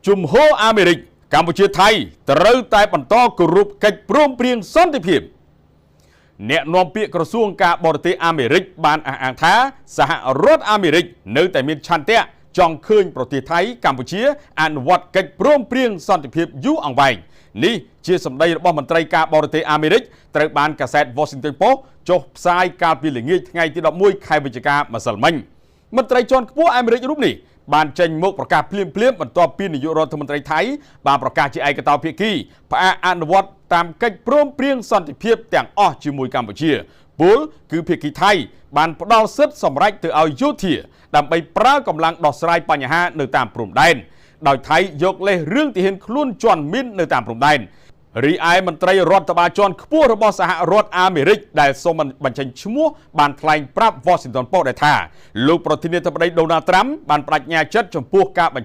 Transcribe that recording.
ជំហរអាមេរិកកម្ពុជាថៃត្រូវតែបន្តគោរពកិច្ចព្រមព្រៀងសន្តិភាពអ្នកនាំពាក្យក្រសួងការបរទេសអាមេរិកបានអះអាងថាសហរដ្ឋអាមេរិកនៅតែមានឆន្ទៈចង់ឃើញប្រទេសថៃកម្ពុជាអនុវត្តកិច្ចព្រមព្រៀងសន្តិភាពយូរអង្វែងនេះជាសម្ដីរបស់មន្ត្រីការបរទេសអាមេរិកត្រូវបានកាសែត Washington Post ចុះផ្សាយកាលពីល្ងាចថ្ងៃទី11ខែវិច្ឆិកាម្សិលមិញមន្ត្រីជាន់ខ្ពស់អាមេរិករូបនេះបានចេញមកប្រកាសភ្លាមភ្លាមបន្ទាប់ពីនាយករដ្ឋមន្ត្រីថៃបានប្រកាសជាឯកតោភាគីផ្អាកអនុវត្តតាមកិច្ចព្រមព្រៀងសន្តិភាពទាំងអស់ជាមួយកម្ពុជាពលគឺភាគីថៃបានផ្ដល់សិទ្ធិសម្រេចទៅឲ្យយោធាដើម្បីប្រើកម្លាំងដោះស្រាយបញ្ហានៅតាមព្រំដែនដោយថៃយកលេសរឿងទាហានខ្លួនជន់មីននៅតាមព្រំដែនរីឯមន្ត្រីរដ្ឋបាលជាន់ខ្ពស់របស់សហរដ្ឋអាមេរិកដែលសូមបញ្ចេញឈ្មោះបានថ្លែងប្រាប់ Washington Post ដែរថាលោកប្រធានាធិបតីដូណាល់ត្រាំបានបដិញ្ញាចិត្តចំពោះការបញ្